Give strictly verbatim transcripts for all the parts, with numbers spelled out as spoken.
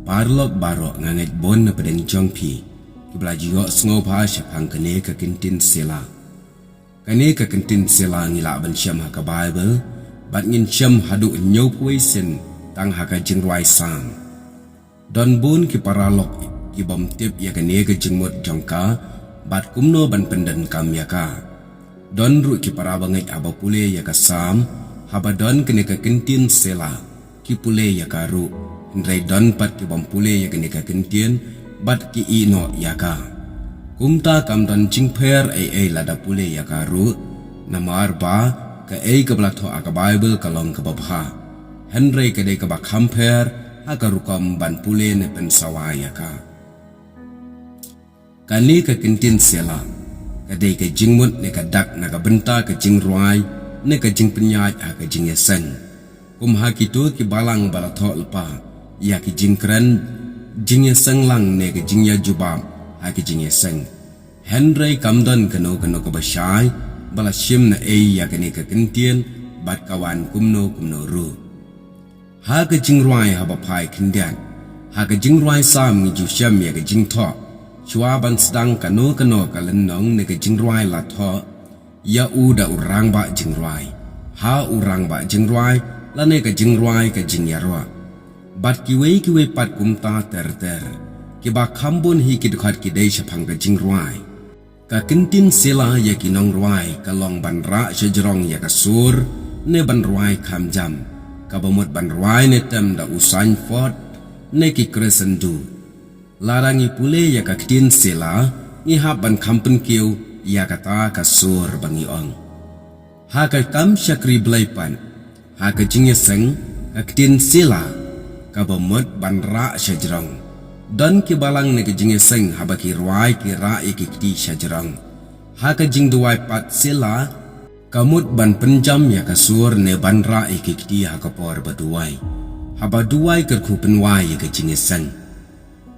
Paralok baroh, nga ngeit bun na pdeng jong phi kiba la ju ïohsngew bha shaphang kane ka kyntien Sela. Kane ka kyntien Sela ngi lah ban shem ha ka Baibl, bad ngin shem haduh hynñiewphew wei sien tang ha ka jingrwai Salm. Don bun ki paralok ki bym tip ïa kane ka jingmut jong ka, bad kumno ban pyndonkam ïa ka. Don ruh ki para bangeit haba pule ïa ka Salm, haba don kane ka kyntien Sela, ki pule ïa ka ruh. Hynrei don pat ki bym pule ïa kane ka kyntien, bad ki ïehnoh ïa ka. Kumta kam don jingpher ei ei lada pule ïa ka ruh, namar ba kaei kaba la thoh ha ka Baibl ka long kaba bha. Hynrei ka dei kaba kham pher ha ka rukom ban pule ne pynsawa ïa ka. Kane ka kyntien Sela ka dei ka jingmut ne ka dak na ka bynta ka jingrwai ne ka jingpynïaid ha ka jingïaseng. Kum ha kito ki balang ba la thoh lypa ïa ki jingkren jingïaseng lang ne ka jingïajubab ha ki jingïaseng. Hynrei kam don kano kano kaba shai ba la shim na ei ïa kane ka kyntien, bad ka wan kumno kumno ruh. Ha ka jingrwai haba phai khyndiat ha ka jingrwai Salm ngi ju shem ïa ka jingthoh, shuwa ban sdang kano kano ka lynnong ne ka jingrwai la thoh ïa u da u rangbah jingrwai, ha u rangbah jingrwai lane ka jingrwai ka jingïaroh. Bad kiwei kiwei pat kumta ter ter, kiba kham bun hi ki dkhot ki dei shaphang ka jingrwai. Ka kyntien Sela ïa ki nongrwai ka long ban rah shajrong ïa ka sur ne ban rwai kham jam, kaba mut ban rwai ne tem da u saiñphot ne ki krishndu. Lada ngi pule ïa ka ktien Sela, ngi hap ban kham pynkiew ïa kata ka sur ba ngi ong. Ha ka kam shakri Blei pat, ha ka jingïaseng, ka ktien Sela kaba mut ban rah shajrong. Don ki balang ne ka jingïaseng haba ki rwai ki rah ïa ki kti shajrong. Ha ka jingduwai pat Sela ka mut ban pynjam ïa ka sur ne ban rah ïa ki kti ha ka por ba duwai. Haba duwai kyrkhu pynwai ïa ka jingïaseng.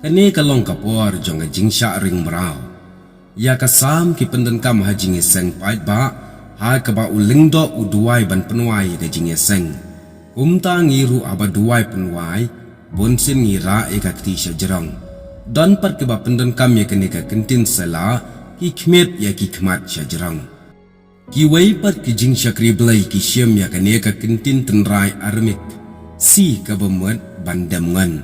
Kane ka long ka por jong ka jingshah ring mraw. Ïa ka Salm ki pyndonkam ha jingïaseng paidbah, ha kaba u lyngdoh u duwai ban pynwai ïa ka jingïaseng. Kumta ngi ruh haba duwai pynwai, bunsien ngi rah ïa ka kti shajrong. Don pat kiba pyndonkam ïa kane ka kyntien Sela, ki khmied ïa ki khmat shajrong. Kiwei pat ki jingshakri Blei ki shim ïa kane ka kyntien tynrai Aramik, si kaba mut ban dem ngon,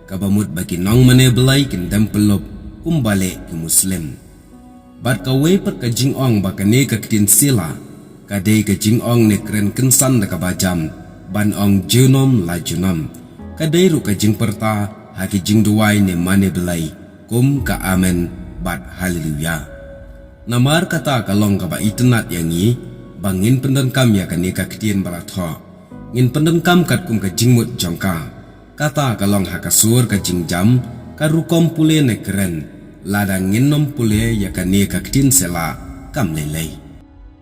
kaba mut ba ki nongmane Blei kin dem pyllup kumba leh ki Muslim. Bad kawei pat ka jingong ba kane ka ktien Sela ka dei ka jingong ne kren kynsan da kaba jam, ban ong junom la junom. Ka dei ruh ka jingpyrta ha ki jingduwai ne mane Blei, kum ka Amen bad Haleluya. Namar kata ka long kaba itynnad ïa ngi ba ngin pyndonkam ïa kane ka ktien ba la thoh. Ngin pyndonkam katkum ka jingmut jong ka. Kata ka long ha ka sur ka jingjam, ka rukom pule ne kren. Lada ngin nym pule ïa kane ka ktien Sela kam lei lei.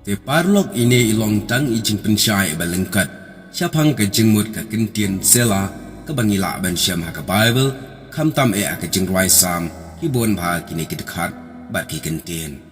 Te paralok, ine i long tang i jingpynshai ba lyngkot shaphang ka jingmut ka kyntien Sela kaba ngi lah ban shem ha ka Baibl, khamtam eh ha ka jingrwai Salm, ki bun bha kine ki dkhot bad ki kyntien.